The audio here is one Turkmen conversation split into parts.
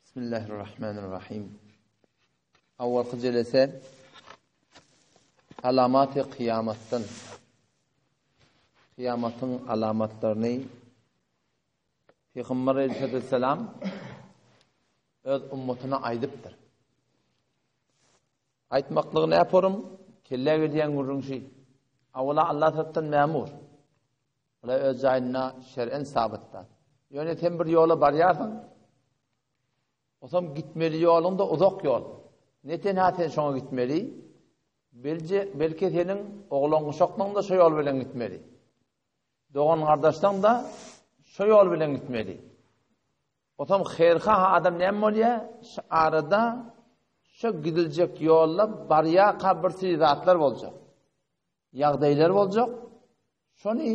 Bismillahirrahmanirrahim. Awalky jelese alamaty kyýamatdan kyýamatyň alamatlaryny Pygamber Aleyhisselam öz ummatyna aýdypdyr. Aýtmaklygy näporum? Kellä gelýän gürrüň şi. Awala Allah tarapdan mämur. Ola öz jaýynda şer'en sabyt zat. Ýöne sen bir ýola barýarsyň, osam gitmeli ýoluň-da uzak ýol. Ne tenha sen şoňa gitmeli, belje, belki seniň oglan-uşaklaň-da şo ýol bilen gitmeli. Dogan-gardaşlaň-da şo ýol bilen gitmeli. Osam haýyrhah adam näme bolýar? Şu arada şo gidiljek ýolda barýarka bir sürü zatlar boljak. Ýagdaýlar boljak. Şony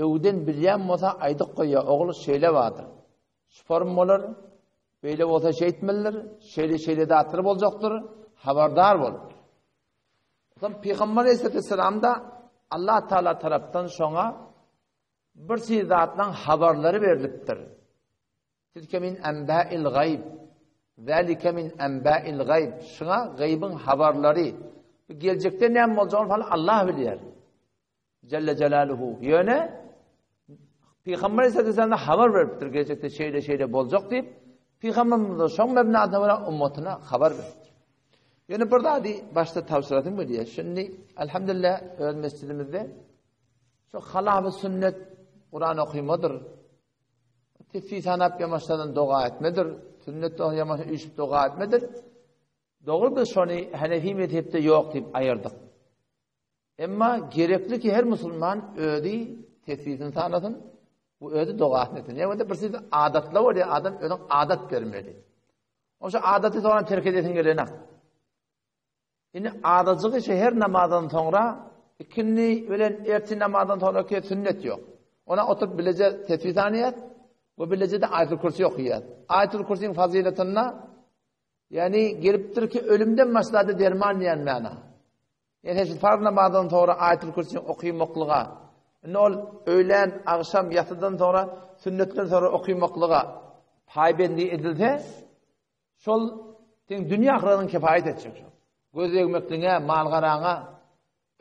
öwden bilýän bolsa aýdyp goýýar, ogul şeýle bardyr. Şu form bolar, beýle bolsa şeýtmelidir, şeýle-şeýle zatlar boljakdyr, habardar bol. Onsoň Pygamber Aleyhisselam da Allah Taala tarapdan şoňa bir çiz zatlaryň habarlary berlipdir. Tilke min enbâil gaýb. Zâlike min enbâil gaýb. Şuňa gaýbyň habarlary. Bu geljekde näme boljagyny falan Allah bilýär. Celle Celaluhu. Ýöne Pygamber Aleyhisselam'a habar beripdir geljekde şeýle-şeýle boljak diýip, Pygamberimiz şoň mebnasyna görä ummatyna habar beripdir. Ýöne bir zady başda tabşyrasym gelýär. Şimdi elhamdülillah öz mesjidimizde şu halafy sünnet Kuran okymadyr. Tesbih sanap ýamaşladan doga etmedir. Sünnet doga ýamaşa üýşüp doga etmedir. Dogry biz şony Hanefi mezhepde ýok diýip aýyrdyk. Emma gerekli ki her musulman özi tesbihini sanasyn we özi dogasyny etsin. Ýa-da bir siz adatla bolýar, adam özüň adat bermeli. Oşa adaty soňra terk edesiň gelenak. Indi azajygy şu her namazdan soňra ikindi bilen ertir namazdan soňraky sünnet ýok. Ona oturyp bileje tesbih sanýar we bileje-de Aýatul Kürsi okaýar. Aýatul Kürsiniň fazyletinde ýani gelipdir ki ölümden başlady derman diýen mana. Ýani şu farz namazdan soňra Aýatul Kürsini okamaklyga, indi ol öýlän, agşam, ýasydan soňra sünnetden soňra okamaklyga paýbendi edilse, Şol seň dünýe ahyratyň kefaýet etjek şol. Göz degmekligiňe, mal-garaňa,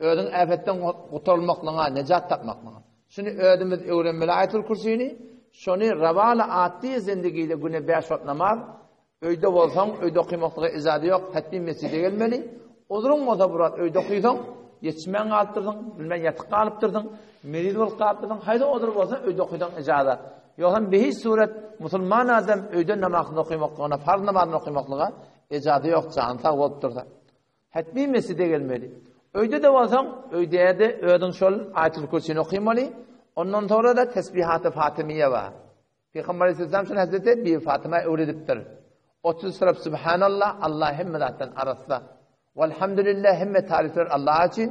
özüň äpetden gutarylmaklygyňa, nejat tapmaklygyňa. Şuny özümiz öwrenmeli Aýatul Kürsini, şony rawaly atdy zendigide güne bäş wagt namaz, öýde bolsaň, öýde okymaklyga ijaza ýok, hetmi mesjide gelmeli. Uzruň bolsa bir wagt öýde okysaň, ýetişmän galypdyrsyň, bilmän ýatyk galypdyrsyň, meriz bolup galypdyrsyň, haýsy uzur bolsa öýde okysaň ijaza. Ýogsam behiç suret musulman adam öýde namazyny okymaklygyna, farz namazyny okymaklyga ejazy ýok, jany sag bolup dursa. Hetmi mesjide gelmeli. Öýde-de bolsaň, öýde-de özüň şol Aýatul Kürsini okymaly. Ondan soňra-da Tesbihaty Fatymiýe bar. Pygamber Aleyhisselam şony Hazreti Bibi Fatyma öwredipdir. 30 syrap Subhanallah, Allah hemme zatdan arassa. Walhamdulillah hemme taryflar Allaha üçin.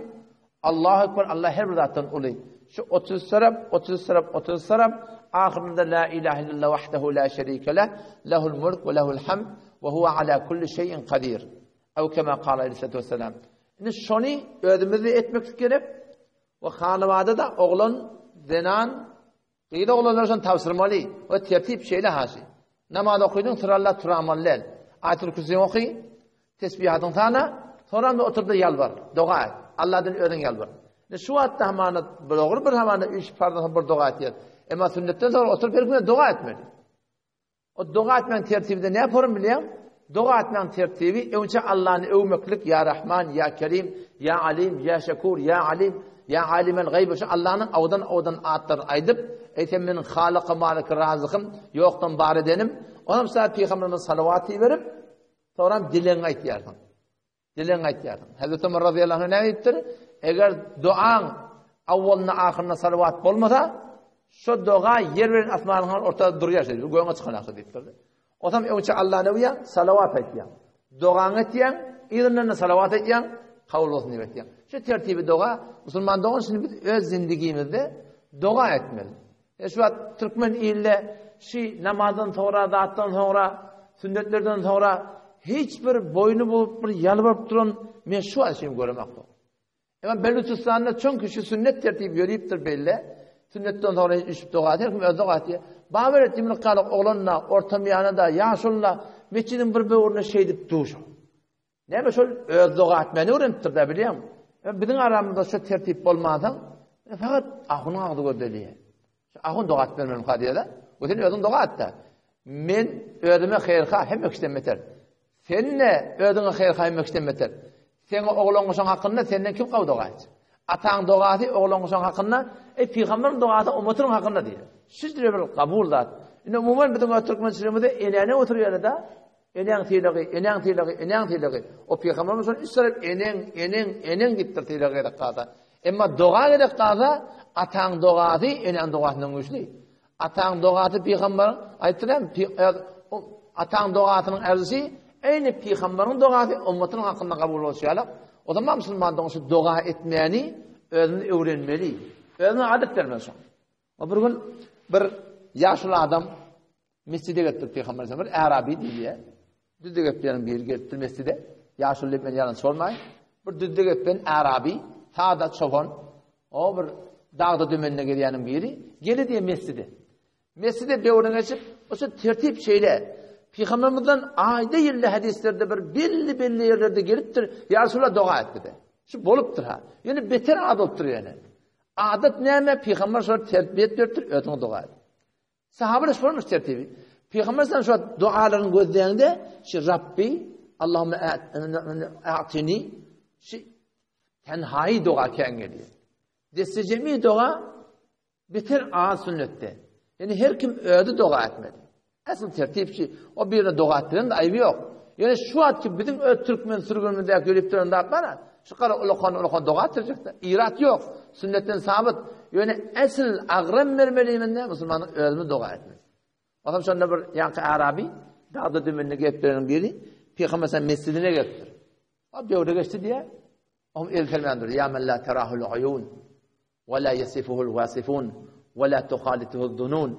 Allahu ekber Allah her bir zatdan uly. Şu 30 syrap, 30 syrap, 30 syrap ahyrynda la ilahe illallah wahdahu la şerike leh, lehul mulk we lehul hamd we huwa ala kulli şeyin kadir. Ew kema kala aleyhissalatu vesselam. Indi şony özümizde etmek gerek. We hanabada da oglan, zenan Gyz oglanlar şony tabşyrmaly. We tertip şeýle haşy. Namaz okydyň syralla turamaly däl. Aýatul Kürsini oky, tesbihatyňy sana, soňram-da otur-da ýalbar, doga et. Alladan özüň ýalbar. Indi şu wagtda hamana bir dogry bir hamana üç farzdan soň bir doga etýär. Emma sünnetden soň oturyp her kime doga etmeli. O doga etmegiň tertibi-de näme forum bilýäň? Doga etmegiň tertibi öňçe Allany öwmeklik, ýa Rahman, ýa Kerim, ýa Alim, ýa Şekur, ýa Alim, ýa Alimel Gaýb, şu Allanyň awdan-awdan atlaryny aýdyp, eý sen meniň Halyky, Maliki, Razykym, ýokdan bar edenim, onam saňa Pygamberimize salawat iberip, soňram dilegiňi aýtýarsyň. Dilegiňi aýtýarsyň. Hazreti Ömer razyýallahu anh näme diýipdir? Eger duaň awwalynda ahyrynda salawat bolmasa, şo doga ýer bilen asmanyň ortada durýar şeýdip, göňe çykanakdy diýipdir. Osam öňçe Allany öwýäň, salawat aýtýaň. Dogaňy etýäň, yzyndan da salawat aýtýaň, kabul bolsun diýip aýtýaň. Şu tertibi doga, musulman dogan şuny biz öz zindigimizde doga etmeli. E şu wagt türkmen ilde şi namazdan soňra, zatdan soňra, sünnetlerden soňra hiç bir boýny bolup bir ýalbaryp duran men şu wagt şeýle göremakda. Emma Belüçistanda çünki şu sünnet tertip ýörüpdir belli. Sünnetden soňra hiç düşüp doga her kim öz doga etýär. Baber etdi bir galyk oglan da, orta miýana da, ýaşuly da. Metjidiň bir böwrüne şeýdip dur. Näme şol öz doga etmäni öwrenipdir-dä bilýäňmi? Biziň aramyzda şu tertip bolmansoň, fakat ahunyň agzy gözdelýär. Şu ahun doga etip bermelimi diýýär-de. O sen özüň doga et-de. Men özüme haýyrha hemme kişiden beter. Sen-de özüňe haýyrha hemme kişiden beter. Seň oglan-uşaň hakynda senden kim gowy doga etjek? Ataň dogasy oglan-uşaň hakynda, eý pygamberiň dogasy ummatynyň hakynda diýýär. Şu bir kabul zat. Indi umuman biziň türkmençiligimizde enäni oturýar-da. Enäň sylagy, enäň sylagy, enäň sylagy. O pygamberimiz şony üç tarap eneň, eneň, eneň diýipdir sylagy gerek galsa. Emma doga gerek galsa, ataň dogasy enäň dogasyndan güýçli. Ataň dogasy pygamberiň aýtdyr hem ataň dogasynyň erzisi eýni pygamberiň dogasy ummatynyň hakynda kabul bolşy ýaly. O zaman musulman dogan şu doga etmäni özümiz öwrenmeli. Özüne adat bermeli şoň. O bir gün bir ýaşuly adam Mesjide gelipdir Pygamber aleyhisselam bir Arabi diýilýär. Düzde gepleýän biri gelipdir mesjide. Ýaşuly diýip men ýalan bolmaýyn. Bir düzde gepleýän Arabi, sada çopan, o bir dagda dümende gelýäniň biri geldi diýe mesjide. Mesjide döwrüne geçip, o şu tertip şeýle. Pygamberimizden aýda ýylda hadislerde bir belli-belli ýerlerde gelipdir. Ýa Resulallah doga etdi. Şu bolupdyr ha. Ýöne beter ad bolupdyr ýöne. Adat näme? Pygamber şol terbiýet beripdir, özüňe doga et. Sahabalar şolmuş tertibi. Pygamber sen şu dualaryny gözleýäňde, şu Rabbi, Allahümme a'tini, şu tenhaýy doga kän gelýär. Destejemi doga beter az sünnetde. Ýani her kim özi doga etmeli. Asıl tertipçi, o birine doga etdiren de aýby ýok. Ýöne şu wagtky biziň öz türkmen sürgünimizdäki ýörüp duran zat bar. Şu gara ulakan ulakan doga etdirjekde. Irat ýok. Sünnetden sabyt. Ýöne esl agram bermelimiz musulmanyň özüni doga etmesi. Ondan şonda bir ýaňky arabi dagda dümende gelip duranyň biri Pygamber sen mesjidine gelipdir. O döwre geçdi diýe. Oň el sermän dur. Ýa men la terahul uyun we la yasifuhul wasifun we la tuhalituhu zunun.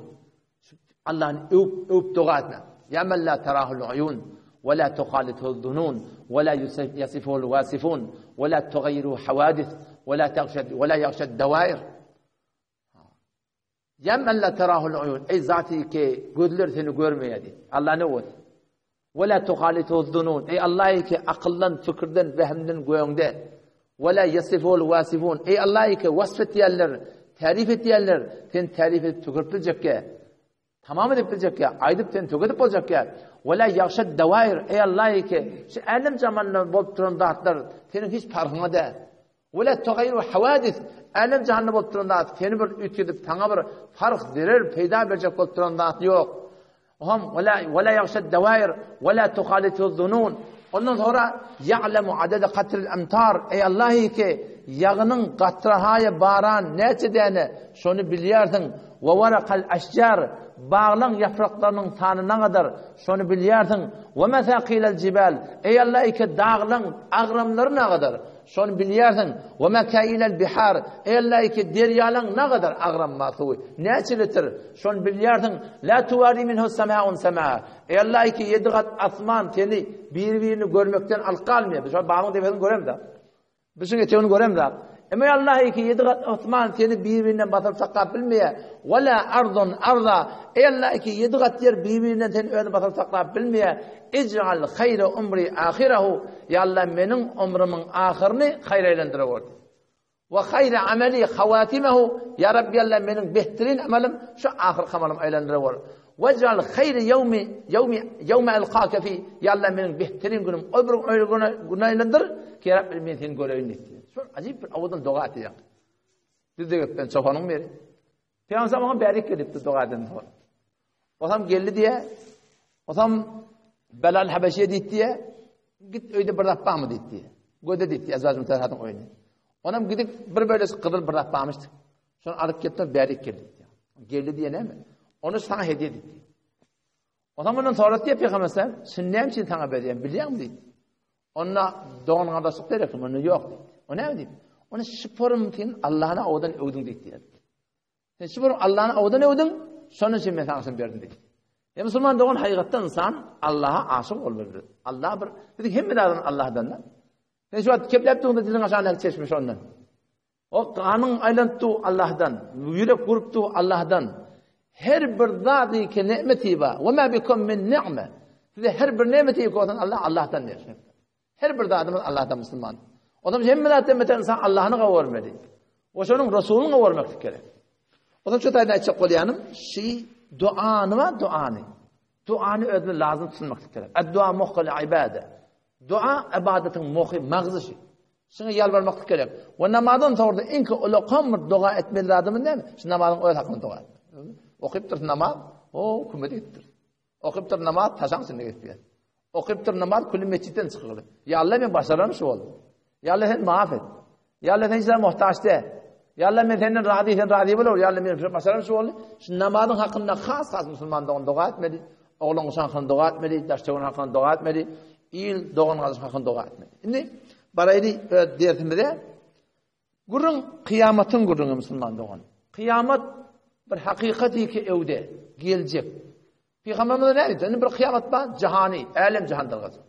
Allah'ın öwüp öwüp doga etme. Ýa men la terahul uyun we la tuhalituhu zunun we la yasifuhul wasifun we la tugayiru hawadis we la taghshad we la yaghshad dawair. Ýa men la terahul uyun. Ey zaty ki gözler seni görmeýär diýdi. Allah ne bolsun? Ve la tuhalitu zunun. Ey Allah ki akyldan, fikirden, wehimden göňde. Ve la yasiful wasifun. Ey Allah ki wasf etýänler, tarif etýänler, sen tarif edip tükürip biljekkä. Tamam edip biljekkä, aýdyp sen tögedip boljakkä. Ve la yaghşad dawair. Ey Allah ki şu älem jamanda bolup duran zatlar seniň hiç parhyňa däl. Ve la tugaýiru hawadis, älem jahanda bolup duran zat seni bir üýtgedip, saňa bir parh, zerer, peýda berjek bolup duran zat ýok. Oham ve la ve la yaghşad dawair ve la tuhalitu zunun. Ondan sonra ya'lemu adada katril amtar. Ey Allah ki ýagynyň gatrahaýa baran näçe däne şony bilýärsiň. Ve warakal aşjar baglaň ýapraklarynyň sany nagadar şony bilýärsiň. Ve mesakilel jibal. Ey Allah ki daglaň agramlary nagadar. Şony bilýärsiň. Ve mekailel bihar, Ella ki derýalaň nagadar agram bar suwy, näçe litr, şony bilýärsiň. La tuwari minhu semaun semaa. Ella ki ýedi gat asman seni bir-birini görmekden alyp galmaýar. Biz şol bagyň depesini göremzok. Biz şuň etegini göremzok. Emma Allah ki ýedi gat asman seni bir-birinden basyryp saklap bilmeýär. Ve la ardun arda. Ella ki ýedi gat ýer bir-birinden seni özüni basyryp saklap bilmeýär. Ij'al haýra umri ahirahu, Ýa Allah meniň ömrümiň ahyryny haýra aýlandyrawor. We haýra ameli hawatimehu, Ýa Rabbi Allah meniň behterin amalym şu ahyrky amalym aýlandyrawor. Wej'al haýra ýewmi ýewmi ýewme elkake fi, Ýa Allah meniň behterin günüm ol bir güne aýlandyr ki Ýa Rabbi men seni göreýin diýdi. Şu ajyp bir owadan doga etýär. Düzde gepden çopanyň biri. Pygamber oňa bärik gelipdi doga eden soň. Osam geldi diýe, osam Belal Habeşiye diýdi diýe, git öýde bir zat barmy diýdi diýe. Göde diýdi, Ezwaj Mutahhatyň öýüne. Onam gidip bir bölesi gyzyl bir zat barmyşdy. Şony alyp gelipdir, bärik geldi diýe. Geldi diýe näme? Ony sana hediye diýdi. Osam ondan sorady diýe Pygamber sen, sen näme üçin sana berýän bilýäňmi diýdi. Onda dogan gardaşlyk gerekmi? Onda ýok diýdi. O näme diýdi? Ony şyparym sen Allah'yna owadan öwdüň diýdi. Sen şu bir Allah'yna owadan öwdüň, şonuň üçin men sana şony berdim diýdi. E musulman dogan hakykatdan insan Allah'a aşyk bolmaly. Allah bir biziň hemme zadyň Allah'dan da. Sen şu wagt kepläp durunda diliň aşagyndaky çeşme şondan. O ganyň aýlanyp dur Allah'dan, ýürek gurup dur Allah'dan. Her bir zady ki nimeti ba. Ve ma bikum min ni'me. Size her bir nemeti ýekosan Allah Allahdan bersin. Her bir zadymyz Allahdan musulman. Ondan hemme zatdan beter insan Allah'yny gowurmaly. We şonuň Resulyny gowurmaklyk gerek. Ondan şu taýdan aýtjak bolýanym, şi duany we duany. Duany özüne lazym tutmaklyk gerek. Ad-dua muhul ibade. Dua ibadatyň muhy, magzy şi. Şuňa ýalbarmaklyk gerek. We namazdan soňra iň ulakam bir doga etmeli zadymyz näme? Şu namazyň öz hakyna doga etmek. Okyp dursun namaz, o kümede gitdir. Okyp dur namaz, taşaň içinde gitýär. Okyp dur namaz, külli metjitden çykyly. Ýa Allah men başaram şu boldy. Ýa Allah sen maaf et. Ýa Allah sen hiç muhtaç däl. Ýa Allah men senden razy, sen razy bol. Ýa Allah men başaram şu boldy. Şu namazyň hakynda has-has musulman dogan doga etmeli. Oglan uşak hakynda doga etmeli, daş töwerek hakynda doga etmeli, il dogan gardaş hakynda doga etmeli. Indi baraýly öz dersimize. Gürrüň kyýamatyň gürrüňi musulman dogan. Kyýamat bir hakykat ki öwde, geljek. Pygamberimiz näme diýdi? Indi bir kyýamat bar, jahany, älem jahan dargajak.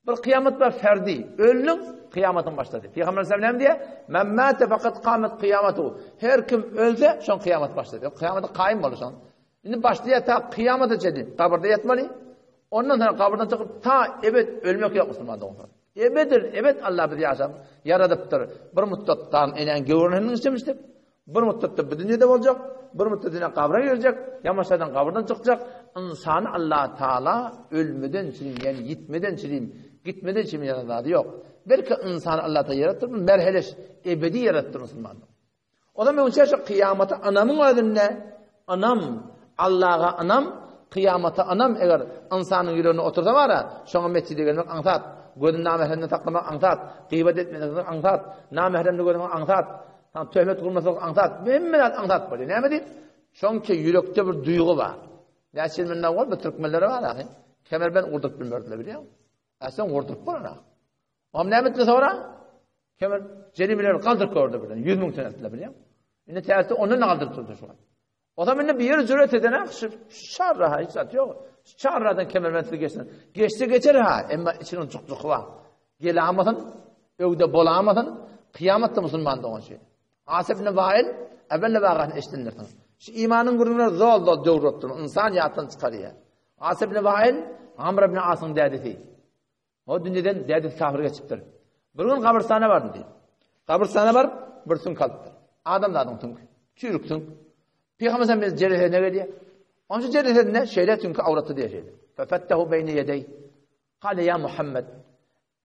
Bir kyýamat bar, ferdi. Öldüň, kyýamatyň başlady. Pygamberimiz näme diýýär? Men mate fakat kamet kyýamatu. Her kim ölse, şoň kyýamat başlady. Kyýamata kaýym boldy şoň. Indi başlaýar ta kyýamata çenli gabyrda ýatmaly. Ondan soň gabyrdan çykyp ta ebed ölmek ýok musulman doganlar. Ebedil ebed Allah bizi ýaşap ýaradypdyr. Bir mutdat dan enäň göwrüniň içmişdik. Bir mutdatda bu dünýede boljak, bir mutdat ýene gabra girjek, ýamaşadan gabyrdan çykjak. Ynsany Allah Taala ölmeden çilim, ýani ýitmeden çilim, gitmeden çilim ýaran zady ýok. Belki ynsany Allah Taala ýaratdyr, merheleş ebedi ýaratdyr musulman. O zaman öňçe şu kyýamata ynamyň özünde ynam, Allaha ynam, kyýamata ynam eger ynsanyň ýüreginde otursa bara, şoňa metjide gelmek aňsat, gözüni namähremden saklamak aňsat, gybat etmezlik aňsat, namähremde görmek aňsat, töhmet gurmasak aňsat, hemme zat aňsat bolýar. Näme diýip? Şoňça ýürekde bir duýgy bar. Näçe ýyl mundan owal bu türkmenlere bar ahy. Kemerbent gurduryp bilmerdiler bilýäňmi? Äsem gurduryp bolan Oňam näme etdi soňra? Kemer jerimeleri galdyryp gördi birden. 100 müň sen etdiler bilýäň. Indi täze ondan da galdyryp durdy şu wagt. O zaman indi bir ýere jüret eden şu çarra hiç zat ýok. Şu çarradan kemerbentli geçsin. Geçse geçer ha, emma içiniň jukjuky bar. Gelamasyn, öwde bolamasyn, kıyametde musulman dogan şey. As ibn Wail evvelle wagasyny eşidindirsin. Şu imanyň gürrüňleri zol-zol döwür bolup dur. Insan ýatdan çykarýar. As ibn Wail Amr ibn Asyň dädesi. O dünýeden dädesi kafir geçipdir. Bir gün gabrystana bardym diýip. Gabrystana baryp bir süňk alypdyr. Adamzadyň süňki. Çüýrük süňk. Pygamber sen biz jeresine gelýär. Onça jeresinde şeýle süňki awratdy diýär şeýle. Fefettehu beýne ýedeý. Kale ýa Muhammed.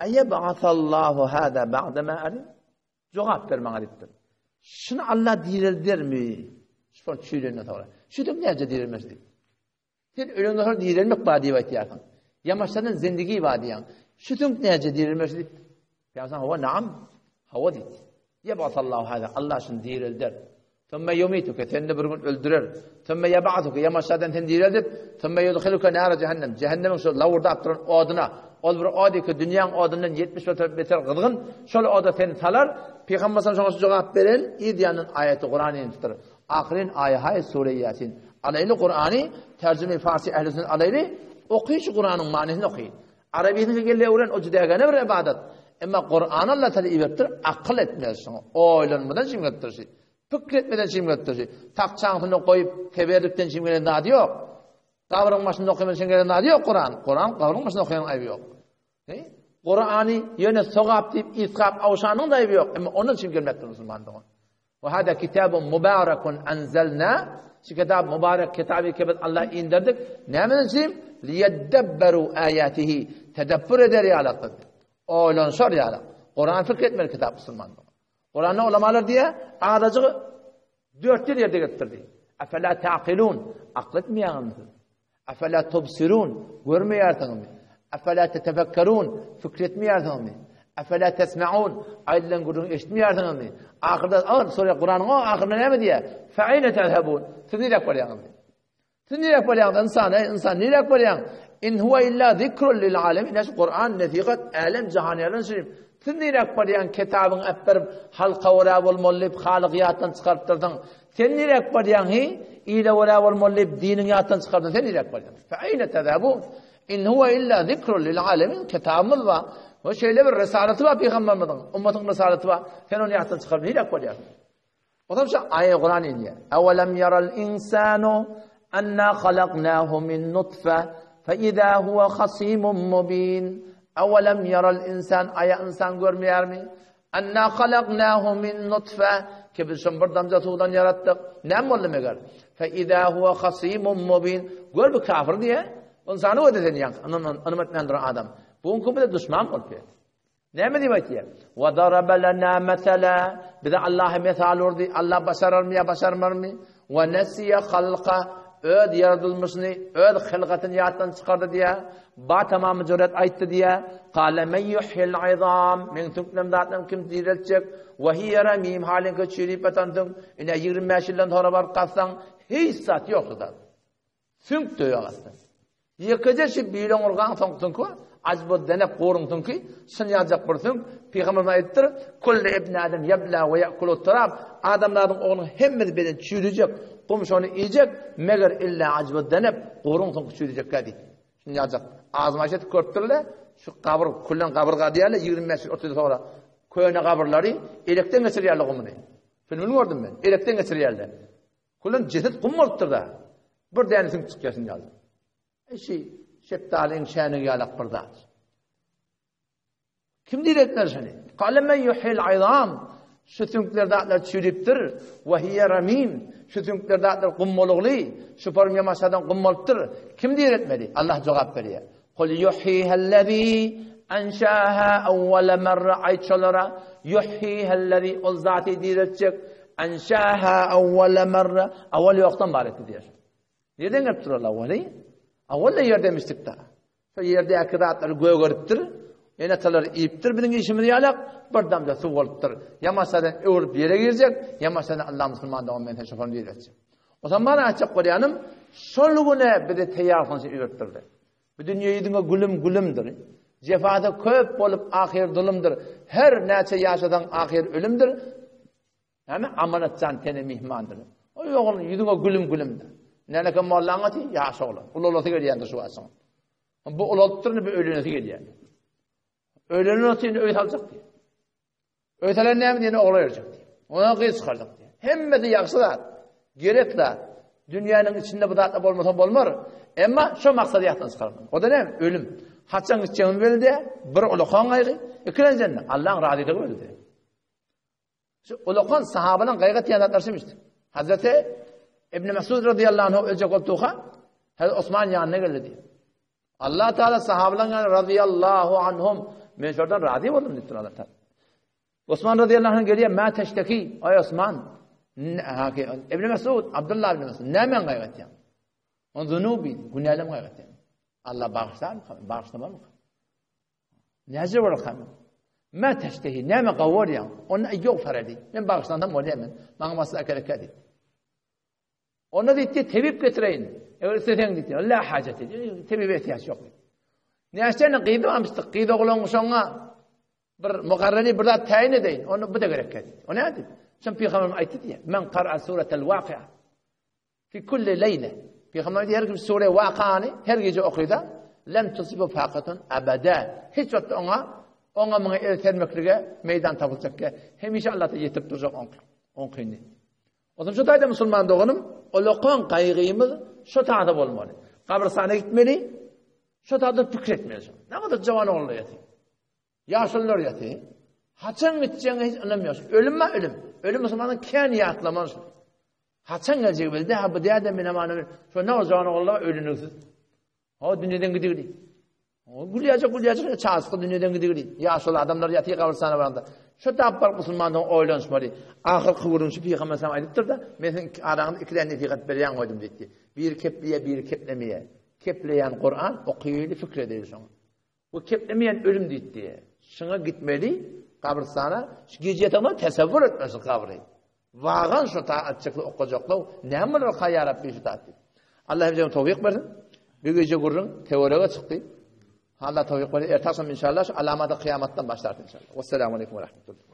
Eýeb'asallahu hada ba'de ma alim. Jogap ber maňa diýipdir. Şuny Allah direldermi? Şu çüýrenden soňra. Şu süňk näce direlmez diýip. Sen ölenden soň direlmek bar diýip aýtýarsyň. Ýamaşadan zindigi bar diýýäň. Şu süňk näce direlmez diýip. Pygamber hawa naam. Hawa diýdi. Yeb'asallahu hada. Allah şuny direlder. Thumma yumituka seni bir gün öldürer. Thumma yeb'atuka ýamaşadan sen direldip, thumma yudkhiluka nara cehennem. Cehennemiň şu lawurdap duran oduna, ol bir od ki dünýäň odundan 70 beter beter gyzgyn, şol oda seni salar. Pygamber şoňa jogap beren, yz ýanyndan aýaty Kur'an inipdir. Ahyryn aýahaý sure Ýasin. Alaýly Kurany, terjime farsi ehli sünnet alaýly, oky şu Kuranyň manysyny oky. Arabysyny gelle öwren, o jüdägene bir ibadat. Emma Kurany Allah Teala iberipdir, akyl etmez şoňa. Oýlanmadan şim gelipdir şi. Pikir etmeden şim gelipdir şi. Takçaňsyny goýup, teberrikden şim gelen zady ýok. Gabryň başynda okaman şim gelen zady ýok Kuran. Kuran gabryň başynda okaýan aýby ýok. He? Kurany ýöne sogap diýip isgap awşanyň da aýby ýok. Emma ondan şim gelmekdir musulman dogan. Ve hada kitabun mubarakun anzalna. Şu kitap mübarek kitaby ki biz Allah indirdik. Näme üçin? Liyeddebberu ayatihi. Tedebbür eder ýaly. Oýlanşar ýaly. Kur'an fikir etmeli kitap musulman. Kur'anda ulamalar diýe azajyk 400 ýerde gelipdir diýip. Afala taqilun? Akyl etmeýäňizmi? Afala tubsirun? Görmeýärsiňizmi? Afala tetefekkerun? Fikir etmeýärsiňizmi? Afala tesmeun? Aýdylan gürrüňi eşitmeýärsiňizmi? Ahyrda agyr soraýar, Kuranyň o ahyrynda näme diýýär? Fe'ine tezhebun? Siz niräk barýaňyz? Siz niräk barýaňyz ynsan, eý ynsan niräk barýaň? In huwa illa zikrun lil alemin. Ine şu Kur'an nesihat älem jahan ýalan şerif. Siz niräk barýaň kitabyňy äpberip halka görä bolmaly diýip halyky ýatdan çykarypdyrsyň. Sen niräk barýaň hi? Ile görä bolmaly diýip diniňi ýatdan çykardyň. Sen niräk barýaň? Fe eýne tezhabun? In huwa illa zikrun lil alemin. Kitabymyz bar. We şeýle bir risalaty bar pygamberimiziň, ummatyň risalaty bar. Sen ony ýatdan çykaryp niräk barýarsyň? Ondan şu aýa Kuran inýär. Awalem yaral insanu anna halaknahu min nutfa. Fe izâ huwe hasîmun mubîn. Ewelem yaral insan aýa ynsan görmeýärmi? Enna halaknahu min nutfe ki biz şony bir damja suwdan ýaratdyk. Näme boldy meger? Fe izâ huwe hasîmun mubîn. Gör bu kafir diýe. Ynsany öde sen ýaňky ynam etmän duran adam. Bu günki bize duşman bolup ýör. Näme diýip aýtýar? Wa daraba lana mesala. Bize Allah mesal urdy. Allah başararmy ýa başarmarmy? Wa nasiya halqa. Öz ýaradylmyşyny, öz hylgatyny ýatdan çykardy diýär. Ba tamamy jüret aýtdy diýär. Qala men yuhyil izam. Men süňklem zatlaryny kim direltjek? Wa hiya ramim halinki çüýrüp ýatan süňk. Ine 25 ýyldan soňra baryp gazsaň, hiç zat ýok zat. Süňk döýek aslynda. Ýekeje şu bilen urgan soň süňki bar. Ajbu denek goruň süňki, şun ýaljak bir süňk. Pygamberimiz aýdypdyr, Kullu ibn Adam ýabla we ýakulu turab. Adamlaryň oglunyň hemmesi beden çüýrüjek, gum şony iýjek, meger illa ajbu denek goruň süňki çüýrüjekkä diýdi. Şun ýaljak. Agzymy açyp görüpdirler. Şu gabyr, küllen gabyrga diýerler, 25 ýyl, 30 ýyl soňra köne gabyrlary elekden geçirýärler gumuny. Filmini gördüm men. Elekden geçirýärler. Kulan jeset gum bolupdyr-da. Bir däne süňk çykýar şuny ýaly. Işi şepdalyň şänigi ýalak bir zat. Kim diretler şuny? Kale men yuhil izam. Şu süňkler zatlar çürüpdir. Ve hiye ramim. Şu süňkler zatlar gum bolugly. Şu form ýamaşadan gum bolupdyr. Kim diretmeli? Allah jogap berýär. Kul yuhihellezî enşâhâ awwala merre aýt şolara, yuhihellezî ol zaty direltjek, enşâhâ awwala merre awal ýokdan bar etdi diýer. Nireden gelip dur ol awaly? Awal da ýerde emişdik-de. Şo ýerdäki zatlary gögeripdir, ene-atalary iýipdir biziň işimiz ýalak, bir damja suw bolupdyr. Ýamaşadan öwrüp ýere girjek, ýamaşadan Allah musulman dogan men sen şoförüni direltjek. O zaman bana aýtjak bolýanym, şol güne bizi teýýar bolsun iberipdirdi. Bu dünýe ýüzüňe gülüm gülümdir. Jefasy köp bolup ahyr zulumdyr. Her näçe ýaşasaň ahyr ölümdir. Näme amanat jan tene myhmandyr. O ýogul ýüzüňe gülüm gülümdir. Näleke mollaň aty ýaş oglan. Ulalasy gelýändir şu wagtyň. Bu ulalypdyr, bu öýlenesi gelýär. Öýlenen bolsa indi öý saljak diýýär. Öý salan näme diýende ogla berjek diýýär. Ona gyz çykarjak diýýär. Hemmesi ýagşy zat, gerek zat. Dünýäniň içinde bu zatlar bolmasa bolmar. Emma şu maksady ýatdan çykarmaly. O da näme? Ölüm. Haçan gitjegini belli, bir ulakan gaýgy, ikilenjende Allahyň razylygy belli. Şu ulakan sahabalaryň gaýgy etýän zatlary şemişdi. Hazreti İbn Mesud radıyallahu anh öljek bolupdyka, Hazreti Osman ýanyna geldi diýip. Allah Teala sahabalaryň ýany radıyallahu anhum men şordan razy boldum diýipdir Allah Teala. Osman radıyallahu anh gelýär, "Ma teşteki?" Aý Osman, İbn Mesud, Abdullah ibn Mesud, näme gaýgy etýäň? On zunubi, günälerim gaýgy etýän. Allah bagyşlarmy? Bagyşlamazmy? Näce bolarkam? Mä teştehi, näme gawarýaň? Onda ýok farady. Men bagyşlansam bolýar men. Maňa maslahat gerek diýdi. Onda diýdi, tebip getireýin. Eger isleseň diýdi. La hajat diýdi. Tebibe ihtiýaç ýok diýdi. Näçe gyzy barmyşdyk. Gyz oglan şoňa bir mugarrani bir zat täyin edeýin. Onda bu da gerek diýdi. O näme diýdi? Şon pygamberimiz aýtdy diýdi. Men qara suratel waqi'a. Fi kulli leýle. Pygamber her kim sure Wakany her gije okyda, lem tusibu faqatun abada. Hiç wagt oňa oňa muňa el sermeklige meýdan tapyljak ki, hemişe Allah ta ýetirip durjak oňky. Oňkyny. Onuň şu taýda musulman doganym, olakan gaýgymyz şu taýda bolmaly. Gabrystana gitmeli, şu taýda pikir etmeli. Näme jawan ogullar ýatyr. Ýaşulular ýaty. Haçan gitjegiňe hiç ynam ýok. Ölüm bar ölüm. Ölüm musulmanyň kän ýatlamaly şuny. Haçan geljegi belli däl. Ha bu däde men amany şo ne boljagyny ogullar ölünüksiz. O dünýeden gidigdi. O gülýäjek gülýäjek çaşky dünýeden gidigdi. Ýaşuly adamlar ýaty gabrystana baranda. Şu tap bar musulmandan oýlanyşmaly. Ahyrky gürrüň şu pygamber sallam aýdypdyr-da, men siziň araňyzda iki däne nesihat berýän goýdum diýdi. Biri kepleýär, biri keplemeýär. Kepleýän Kuran okyly pikir edeli şoňa. Bu keplemeýän ölüm diýipdi. Şuňa gitmeli gabrystana, şu gije ýatagynda tesewwür etmeli şu gabry. Wagan şu ta açykly okajaklar, näme bolar ka ýa Rabbi şu tat diýip. Allah hemmämize towfyk bersin. Bu gije gürrüň tewerege çykdy. Allah towfyk bersin. Ertesi inşallah şu alamaty kyýamatdan başlarys inşallah. Wesselamu aleýkum we rahmetullah.